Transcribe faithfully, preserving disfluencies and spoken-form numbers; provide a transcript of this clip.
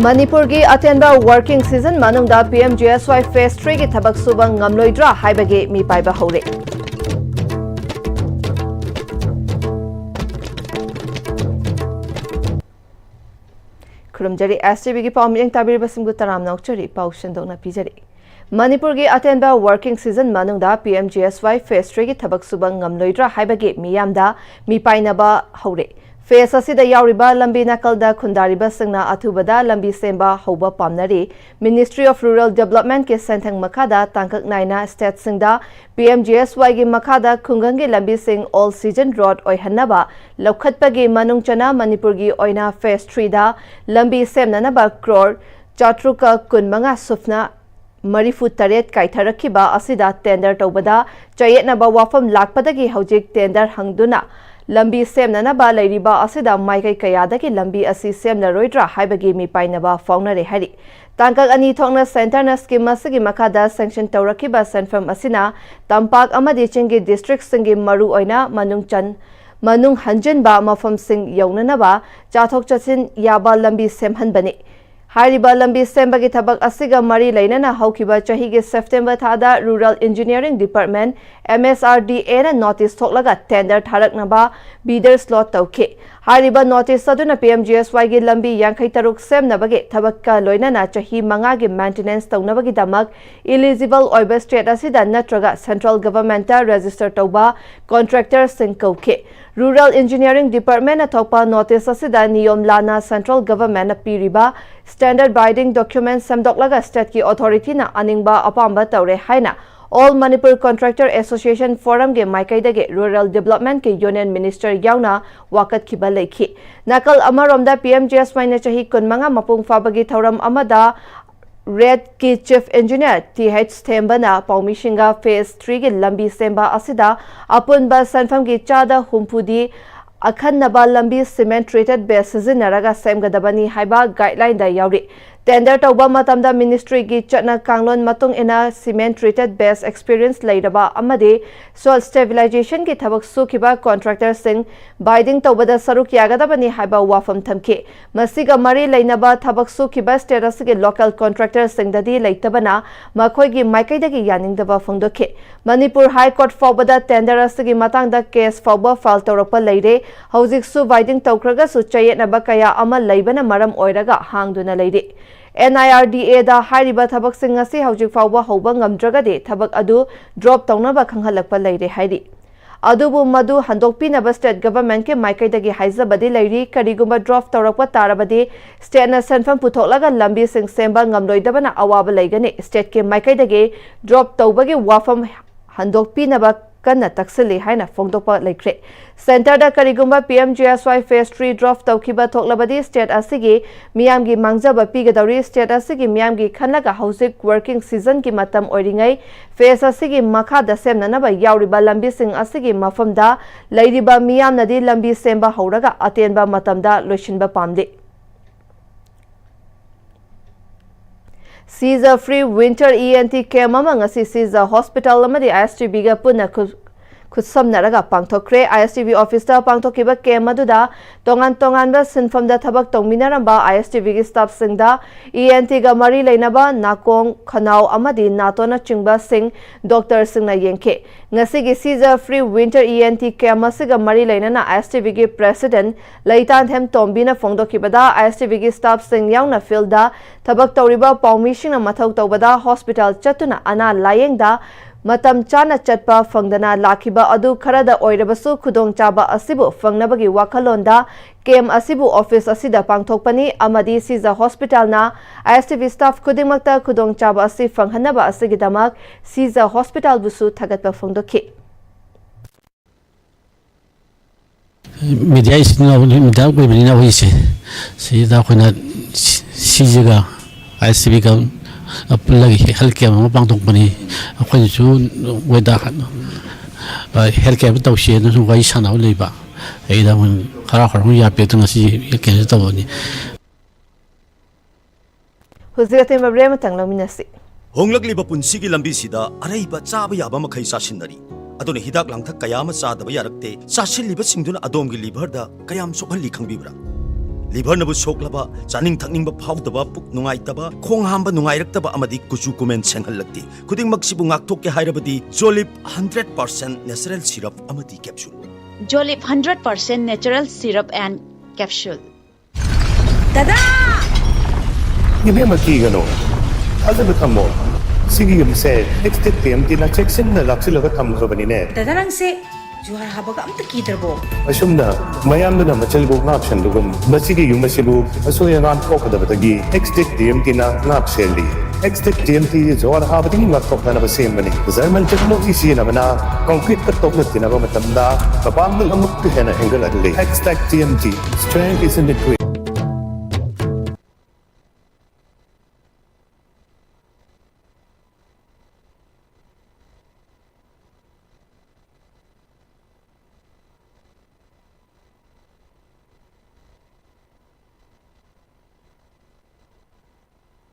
ꯃꯅꯤꯄꯨꯔꯒꯤ ꯑꯇꯦꯟꯕ working season ꯃꯅꯨꯡꯗ P M G S Y phase three ꯒꯤ ꯊꯕꯛ ꯁꯨꯕ ꯉꯝꯂꯣꯏꯗ꯭ꯔꯥ ꯍꯥꯏꯕꯒꯤ ꯃꯤꯄꯥꯏꯕ ꯍꯧꯔꯦ꯫ ꯈꯨꯔꯨꯝꯖꯔꯤ, S T V ꯒꯤ ꯄꯥꯎ ꯃꯤꯠꯌꯦꯡ ꯇꯥꯕꯤꯔꯤꯕꯁꯤꯡꯕꯨ ꯇꯔꯥꯝꯅ ꯑꯣꯛꯆꯔꯤ꯫ ꯄꯥꯎ ꯁꯟꯗꯣꯛꯅ ꯄꯤꯖꯔꯤ꯫ ꯃꯅꯤꯄꯨꯔꯒꯤ ꯑꯇꯦꯟꯕ working season ꯃꯅꯨꯡꯗ P M G S Y phase three ꯒꯤ ꯊꯕꯛ ꯁꯨꯕ ꯉꯝꯂꯣꯏꯗ꯭ꯔꯥ ꯍꯥꯏꯕꯒꯤ ꯃꯤꯌꯥꯝꯗ ꯃꯤꯄꯥꯏꯅꯕ ꯍꯧꯔꯦ꯫ Phase ꯑꯁꯤꯗ ꯌꯥꯎꯔꯤꯕ ꯂꯝꯕꯤ ꯅꯥꯀꯜꯗ ꯈꯨꯟꯗꯥꯔꯤꯕꯁꯤꯡꯅ ꯑꯊꯨꯕꯗ ꯂꯝꯕꯤ ꯁꯦꯝꯕ ꯍꯧꯕ ꯄꯥꯝꯅꯔꯤ꯫ Ministry of Rural Development ꯀꯤ ꯁꯦꯟꯊꯪ ꯃꯈꯥꯗ ꯇꯥꯡꯀꯛ ꯅꯥꯏꯅ state ꯁꯤꯡꯗ P M G S Y ꯒꯤ ꯃꯈꯥꯗ ꯈꯨꯡꯒꯪꯒꯤ ꯂꯝꯕꯤꯁꯤꯡ all season road ꯑꯣꯏꯍꯟꯅꯕ ꯂꯧꯈꯠꯄꯒꯤ ꯃꯅꯨꯡ ꯆꯟꯅ ꯃꯅꯤꯄꯨꯔꯒꯤ ꯑꯣꯏꯅ phase three ꯗ ꯂꯝꯕꯤ ꯁꯦꯝꯅꯅꯕ ꯀ꯭ꯔꯣꯔ ꯆꯥꯇ꯭ꯔꯨꯛꯀ ꯀꯨꯟꯃꯉꯥ ꯁꯨꯞꯅ ꯃꯔꯤꯐꯨ ꯇꯔꯦꯠ ꯀꯥꯏꯊꯔꯛꯈꯤꯕ ꯑꯁꯤꯗ tender ꯇꯧꯕꯗ ꯆꯌꯦꯠꯅꯕ ꯋꯥꯐꯝ ꯂꯥꯛꯄꯗꯒꯤ ꯍꯧꯖꯤꯛ tender ꯍꯪꯗꯨꯅ ꯂꯝꯕꯤ ꯁꯦꯝꯅꯅꯕ ꯂꯩꯔꯤꯕ ꯑꯁꯤꯗ ꯃꯥꯏꯀꯩ ꯀꯌꯥꯗꯒꯤ ꯂꯝꯕꯤ ꯑꯁꯤ ꯁꯦꯝꯂꯔꯣꯏꯗ꯭ꯔꯥ ꯍꯥꯏꯕꯒꯤ ꯃꯤꯄꯥꯏꯅꯕ ꯐꯥꯎꯅꯔꯦ ꯍꯥꯏꯔꯤ꯫ ꯇꯥꯡꯀꯛ ꯑꯅꯤ ꯊꯣꯛꯅ centre ꯅ scheme ꯑꯁꯤꯒꯤ ꯃꯈꯥꯗ sanction ꯇꯧꯔꯛꯈꯤꯕ ꯁꯦꯟꯐꯝ ꯑꯁꯤꯅ ꯇꯝꯄꯥꯛ ꯑꯃꯗꯤ ꯆꯤꯡꯒꯤ district ꯁꯤꯡꯒꯤ ꯃꯔꯨ ꯑꯣꯏꯅ ꯃꯅꯨꯡ ꯆꯟ-, ꯃꯅꯨꯡ ꯍꯟꯖꯤꯟꯕ ꯃꯐꯝꯁꯤꯡ ꯌꯧꯅꯅꯕ ꯆꯠꯊꯣꯛ ꯆꯠꯁꯤꯟ ꯌꯥꯕ ꯂꯝꯕꯤ ꯁꯦꯝꯍꯟꯕꯅꯤ꯫ ꯍꯥꯏꯔꯤꯕ ꯂꯝꯕꯤ ꯁꯦꯝꯕꯒꯤ ꯊꯕꯛ ꯑꯁꯤꯒ ꯃꯔꯤ ꯂꯩꯅꯅ ꯍꯧꯈꯤꯕ ꯆꯍꯤꯒꯤ September ꯊꯥꯗ Rural Engineering Department, M S R D A ꯅ notice ꯊꯣꯛꯂꯒ tender ꯊꯥꯔꯛꯅꯕ bidder slot ꯇꯧꯈꯤ꯫ ꯍꯥꯏꯔꯤꯕ notice ꯑꯗꯨꯅ P M G S Y ꯒꯤ ꯂꯝꯕꯤ ꯌꯥꯡꯈꯩ ꯇꯔꯨꯛ ꯁꯦꯝꯅꯕꯒꯤ ꯊꯕꯛꯀ ꯂꯣꯏꯅꯅ ꯆꯍꯤ ꯃꯉꯥꯒꯤ maintenance ꯇꯧꯅꯕꯒꯤꯗꯃꯛ eligible ꯑꯣꯏꯕ state ꯑꯁꯤꯗ ꯅꯠꯇ꯭ꯔꯒ central government ꯇ register ꯇꯧꯕ contractor ꯁꯤꯡ ꯀꯧꯈꯤ꯫ Rural Engineering Department ꯅ ꯊꯣꯛꯄ notice ꯑꯁꯤꯗ ꯅꯤꯌꯣꯝ ꯂꯥꯟꯅ central government ꯅ ꯄꯤꯔꯤꯕ standard binding document ꯁꯦꯝꯗꯣꯛꯂꯒ state ꯀꯤ authority ꯅ ꯑꯅꯤꯡꯕ ꯑꯄꯥꯝꯕ ꯇꯧꯔꯦ ꯍꯥꯏꯅ All Manipur Contractor Association Forum ꯒꯤ ꯃꯥꯏꯀꯩꯗꯒꯤ Rural Development ꯀꯤ Union Minister ꯌꯥꯎꯅ ꯋꯥꯀꯠꯈꯤꯕ ꯂꯩꯈꯤ꯫ ꯅꯥꯀꯜ ꯑꯃꯔꯣꯝꯗ P M G S Y ꯅ ꯆꯍꯤ ꯀꯨꯟꯃꯉꯥ ꯃꯄꯨꯡ ꯐꯥꯕꯒꯤ ꯊꯧꯔꯝ ꯑꯃꯗ ꯔꯦꯠ ꯀꯤ Chief Engineer T H ꯊꯦꯝꯕꯅ ꯄꯥꯎꯃꯤꯁꯤꯡꯒ phase three ꯒꯤ ꯂꯝꯕꯤ ꯁꯦꯝꯕ ꯑꯁꯤꯗ ꯑꯄꯨꯟꯕ ꯁꯦꯟꯐꯝꯒꯤ ꯆꯥꯗ ꯍꯨꯝꯐꯨꯗꯤ ꯑꯈꯟꯅꯕ ꯂꯝꯕꯤ cement treated base ꯁꯤꯖꯤꯟꯅꯔꯒ ꯁꯦꯝꯒꯗꯕꯅꯤ ꯍꯥꯏꯕ guideline ꯗ ꯌꯥꯎꯔꯤ꯫ Tender ꯇꯧꯕ ꯃꯇꯝꯗ ministryꯒꯤ ꯆꯠꯅ ꯀꯥꯡꯂꯣꯟ ꯃꯇꯨꯡ ꯏꯟꯅ cement treated base experience ꯂꯩꯔꯕ ꯑꯃꯗꯤ soil stabilizationꯒꯤ ꯊꯕꯛ ꯁꯨꯈꯤꯕ contractorꯁꯤꯡ bidding ꯇꯧꯕꯗ ꯁꯔꯨꯛ ꯌꯥꯒꯗꯕꯅꯤ ꯍꯥꯏꯕ ꯋꯥꯐꯝ ꯊꯝꯈꯤ꯫ ꯃꯁꯤꯒ ꯃꯔꯤ ꯂꯩꯅꯕ ꯊꯕꯛ ꯁꯨꯈꯤꯕ state ꯑꯁꯤꯒꯤ local contractorꯁꯤꯡꯗꯗꯤ ꯂꯩꯇꯕꯅ ꯃꯈꯣꯏꯒꯤ ꯃꯥꯏꯀꯩꯗꯒꯤ ꯌꯥꯅꯤꯡꯗꯕ ꯐꯣꯡꯗꯣꯛꯈꯤ꯫ ꯃꯅꯤꯄꯨꯔ High Court ꯐꯥꯎꯕꯗ tender ꯑꯁꯤꯒꯤ ꯃꯇꯥꯡꯗ case ꯐꯥꯎꯕ file ꯇꯧꯔꯛꯄ ꯂꯩꯔꯦ꯫ ꯍꯧꯖꯤꯛꯁꯨ bidding ꯇꯧꯈ꯭ꯔꯒꯁꯨ ꯆꯌꯦꯠꯅꯕ ꯀꯌꯥ ꯑꯃ ꯂꯩꯕꯅ ꯃꯔꯝ ꯑꯣꯏꯔꯒ ꯍꯥꯡꯗꯨꯅ ꯂꯩꯔꯤ꯫ NIRDAꯗ ꯍꯥꯏꯔꯤꯕ ꯊꯕꯛꯁꯤꯡ ꯑꯁꯤ ꯍꯧꯖꯤꯛ ꯐꯥꯎꯕ ꯍꯧꯕ ꯉꯝꯗ꯭ꯔꯒꯗꯤ ꯊꯕꯛ ꯑꯗꯨ drop ꯇꯧꯅꯕ ꯈꯪꯍꯜꯂꯛꯄ ꯂꯩꯔꯦ ꯍꯥꯏꯔꯤ꯫ ꯑꯗꯨꯕꯨ ꯃꯗꯨ ꯍꯟꯗꯣꯛꯄꯤꯅꯕ state governmentꯀꯤ ꯃꯥꯏꯀꯩꯗꯒꯤ ꯍꯥꯏꯖꯕꯗꯤ ꯂꯩꯔꯤ꯫ ꯀꯔꯤꯒꯨꯝꯕ drop ꯇꯧꯔꯛꯄ ꯇꯥꯔꯕꯗꯤ stateꯅ ꯁꯦꯟꯐꯝ ꯄꯨꯊꯣꯛꯂꯒ ꯂꯝꯕꯤꯁꯤꯡ ꯁꯦꯝꯕ ꯉꯝꯂꯣꯏꯗꯕꯅ ꯑꯋꯥꯕ ꯂꯩꯒꯅꯤ꯫ Stateꯀꯤ ꯃꯥꯏꯀꯩꯗꯒꯤ drop ꯇꯧꯕꯒꯤ ꯋꯥꯐꯝ ꯍꯟꯗꯣꯛꯄꯤꯅꯕ ꯀꯟꯅ ꯇꯛꯁꯤꯜꯂꯤ ꯍꯥꯏꯅ ꯐꯣꯡꯗꯣꯛꯄ ꯂꯩꯈ꯭ꯔꯦ꯫ Centreꯗ ꯀꯔꯤꯒꯨꯝꯕ PMGSY phase three drop ꯇꯧꯈꯤꯕ ꯊꯣꯛꯂꯕꯗꯤ state ꯑꯁꯤꯒꯤ ꯃꯤꯌꯥꯝꯒꯤ ꯃꯥꯡꯖꯕ ꯄꯤꯒꯗꯧꯔꯤ꯫ State ꯑꯁꯤꯒꯤ ꯃꯤꯌꯥꯝꯒꯤ ꯈꯜꯂꯒ ꯍꯧꯖꯤꯛ working seasonꯒꯤ ꯃꯇꯝ ꯑꯣꯏꯔꯤꯉꯩ phase ꯑꯁꯤꯒꯤ ꯃꯈꯥꯗ ꯁꯦꯝꯅꯅꯕ ꯌꯥꯎꯔꯤꯕ ꯂꯝꯕꯤꯁꯤꯡ ꯑꯁꯤꯒꯤ ꯃꯐꯝꯗ ꯂꯩꯔꯤꯕ ꯃꯤꯌꯥꯝꯅꯗꯤ ꯂꯝꯕꯤ ꯁꯦꯝꯕ ꯍꯧꯔꯒ ꯑꯇꯦꯟꯕ ꯃꯇꯝꯗ ꯂꯣꯏꯁꯤꯟꯕ ꯄꯥꯝꯂꯤ꯫ Seizure Free Winter ENT camp ꯑꯃ ꯉꯁꯤ Seizure Hospital ꯑꯃꯗꯤ ISTVꯒ ꯄꯨꯟꯅ ꯈꯨ-, ꯈꯨꯠꯁꯝꯅꯔꯒ ꯄꯥꯡꯊꯣꯛꯈ꯭ꯔꯦ꯫ ISTV officeꯇ ꯄꯥꯡꯊꯣꯛꯈꯤꯕ camp ꯑꯗꯨꯗ ꯇꯣꯉꯥꯟ ꯇꯣꯉꯥꯟꯕ ꯁꯤꯟꯐꯝꯗ ꯊꯕꯛ ꯇꯧꯃꯤꯟꯅꯔꯝꯕ ISTVꯒꯤ staffꯁꯤꯡꯗ ENTꯒ ꯃꯔꯤ ꯂꯩꯅꯕ ꯅꯥꯀꯣꯡ, ꯈꯅꯥꯎ ꯑꯃꯗꯤ ꯅꯥꯇꯣꯟꯅꯆꯤꯡꯕꯁꯤꯡ doctorꯁꯤꯡꯅ ꯌꯦꯡꯈꯤ꯫ ꯉꯁꯤꯒꯤ Seizure Free Winter ENT camp ꯑꯁꯤꯒ ꯃꯔꯤ ꯂꯩꯅꯅ ISTVꯒꯤ president ꯂꯩꯇꯥꯟꯊꯦꯝ ꯇꯣꯝꯕꯤꯅ ꯐꯣꯡꯗꯣꯛꯈꯤꯕꯗ, ISTVꯒꯤ staffꯁꯤꯡ ꯌꯥꯎꯅ fieldꯗ ꯊꯕꯛ ꯇꯧꯔꯤꯕ ꯄꯥꯎꯃꯤꯁꯤꯡꯅ ꯃꯊꯧ ꯇꯧꯕꯗ hospital ꯆꯠꯇꯨꯅ ꯑꯅꯥ ꯂꯥꯌꯦꯡꯗ ꯃꯇꯝ ꯆꯥꯅ ꯆꯠꯄ ꯐꯪꯗꯅ ꯂꯥꯛꯈꯤꯕ ꯑꯗꯨ ꯈꯔꯗ ꯑꯣꯏꯔꯕꯁꯨ ꯈꯨꯗꯣꯡꯆꯥꯕ ꯑꯁꯤꯕꯨ ꯐꯪꯅꯕꯒꯤ ꯋꯥꯈꯜꯂꯣꯟꯗ camp ꯑꯁꯤꯕꯨ office ꯑꯁꯤꯗ ꯄꯥꯡꯊꯣꯛꯄꯅꯤ ꯑꯃꯗꯤ Seizure Hospitalꯅ ISTV staff ꯈꯨꯗꯤꯡꯃꯛꯇ ꯈꯨꯗꯣꯡꯆꯥꯕ ꯑꯁꯤ ꯐꯪꯍꯟꯅꯕ ꯑꯁꯤꯒꯤꯗꯃꯛ Seizure Hospitalꯕꯨꯁꯨ ꯊꯥꯒꯠꯄ ꯐꯣꯡꯗꯣꯛꯈꯤ꯫ Media ꯏꯆꯤꯟ ꯏꯅꯥꯎ, media ꯑꯣꯏꯕꯅꯤꯅ ꯑꯩꯈꯣꯏꯁꯦ ꯁꯤꯗ ꯑꯩꯈꯣꯏꯅ ꯁꯤ-, ꯁꯤꯁꯤꯒ ISTVꯒ ꯄꯨꯜꯂꯒ health camp ꯑꯃ ꯄꯥꯡꯊꯣꯛꯄꯅꯤ꯫ ꯑꯩꯈꯣꯏꯅꯁꯨ ꯃꯣꯏꯗ, ꯑ, health camp ꯇꯧꯁꯦꯅ ꯁꯨꯝ ꯋꯥꯔꯤ ꯁꯥꯟꯅꯕ ꯂꯩꯕ꯫ ꯑꯩꯗ ꯃꯣꯏ ꯈꯔ ꯈꯔ ꯌꯥꯄꯦꯠꯇꯨ ꯉꯁꯤ health camp ꯇꯧꯕꯅꯤ꯫ ꯍꯧꯖꯤꯛ ꯑꯇꯦꯟꯕ ꯕ꯭ꯔꯦꯛ ꯑꯃꯇꯪ ꯂꯧꯃꯤꯟꯅꯁꯤ꯫ ꯍꯣꯡꯂꯛꯂꯤꯕ ꯄꯨꯟꯁꯤꯒꯤ ꯂꯝꯕꯤꯁꯤꯗ ꯑꯔꯩꯕ ꯆꯥꯕ ꯌꯥꯕ ꯃꯈꯩ ꯆꯥꯁꯤꯟꯅꯔꯤ꯫ ꯑꯗꯨꯅ ꯍꯤꯗꯥꯛ ꯂꯥꯡꯊꯛ ꯀꯌꯥ ꯑꯃ ꯆꯥꯗꯕ ꯌꯥꯔꯛꯇꯦ꯫ ꯆꯥꯁꯤꯜꯂꯤꯕꯁꯤꯡꯗꯨꯅ ꯑꯗꯣꯝꯒꯤ ꯂꯤꯚꯔꯗ ꯀꯌꯥꯝ ꯁꯣꯛꯍꯜꯂꯤ ꯈꯪꯕꯤꯕ꯭ꯔꯥ? ꯂꯤꯚꯔꯅꯕꯨ ꯁꯣꯛꯂꯕ, ꯆꯥꯅꯤꯡ ꯊꯛꯅꯤꯡꯕ ꯐꯥꯎꯗꯕ, ꯄꯨꯛ ꯅꯨꯡꯉꯥꯏꯇꯕ, ꯈꯣꯡ ꯍꯥꯝꯕ ꯅꯨꯡꯉꯥꯏꯔꯛꯇꯕ ꯑꯃꯗꯤ ꯀꯨꯆꯨ ꯀꯨꯃꯦꯟ ꯁꯦꯡꯍꯜꯂꯛꯇꯦ꯫ ꯈꯨꯗꯤꯡꯃꯛꯁꯤꯕꯨ ꯉꯥꯛꯊꯣꯛꯀꯦ ꯍꯥꯏꯔꯕꯗꯤ ꯖꯣꯂꯤꯞ ꯍꯟꯗ꯭ꯔꯦꯠ ꯄꯥꯔꯁꯦꯟ ꯅꯦꯆꯔꯦꯜ ꯁꯤꯔꯞ ꯑꯃꯗꯤ capsule. Jolib hundred percent natural syrup and capsule. ꯗꯗꯥ! ꯏꯕꯦꯝꯃ, ꯀꯤꯒꯅꯨ꯫ ꯊꯥꯖꯕ ꯊꯝꯃꯣ꯫ ꯁꯤꯒꯤ ꯌꯨꯝꯁꯦ ꯑꯦꯛꯁꯇꯦꯛ ꯇꯤ ꯑꯦꯝ ꯇꯤꯅ ꯆꯦꯛꯁꯤꯟꯅ ꯂꯥꯛꯁꯤꯜꯂꯒ ꯊꯝꯈ꯭ꯔꯕꯅꯤꯅꯦ꯫ ꯗꯗꯥ, ꯅꯪꯁꯦ ꯖꯨꯍꯥꯔ ꯍꯥꯕꯒ ꯑꯝꯇ ꯀꯤꯗ꯭ꯔꯕꯣ? ꯑꯁꯨꯝꯅ ꯃꯌꯥꯝꯗꯨꯅ ꯃꯆꯜꯕꯨ ꯉꯥꯛ ꯁꯦꯟꯕꯒꯨꯝ, ꯃꯁꯤꯒꯤ ꯌꯨꯝ ꯑꯁꯤꯕꯨ ꯑꯁꯣꯏ ꯑꯉꯥꯝ ꯊꯣꯛꯀꯗꯕꯗꯒꯤ ꯑꯦꯛꯁꯇꯦꯛ ꯇꯤ ꯑꯦꯝ ꯇꯤꯅ ꯉꯥꯛ ꯁꯦꯜꯂꯤ꯫ ꯑꯦꯛꯁꯇꯦꯛ ꯇꯤ ꯑꯦꯝ ꯇꯤ ꯖꯨꯍꯥꯔ ꯍꯥꯕꯗꯒꯤ ꯉꯥꯛꯊꯣꯛꯅꯅꯕ ꯁꯦꯝꯕꯅꯤ꯫ ꯖꯔꯃꯟ ꯇꯦꯛꯅꯣꯂꯣꯖꯤ ꯁꯤꯖꯤꯟꯅꯕꯅ ꯀꯪꯀ꯭ꯔꯤꯠꯀ ꯇꯣꯛꯅ ꯇꯤꯟꯅꯕ ꯃꯇꯝꯗ ꯃꯄꯥꯡꯒꯜ ꯑꯃꯨꯛꯀ ꯍꯦꯟꯅ ꯍꯦꯟꯒꯠꯍꯜꯂꯤ꯫ ꯑꯦꯛꯁꯇꯦꯛ T M T, strength is in the grit.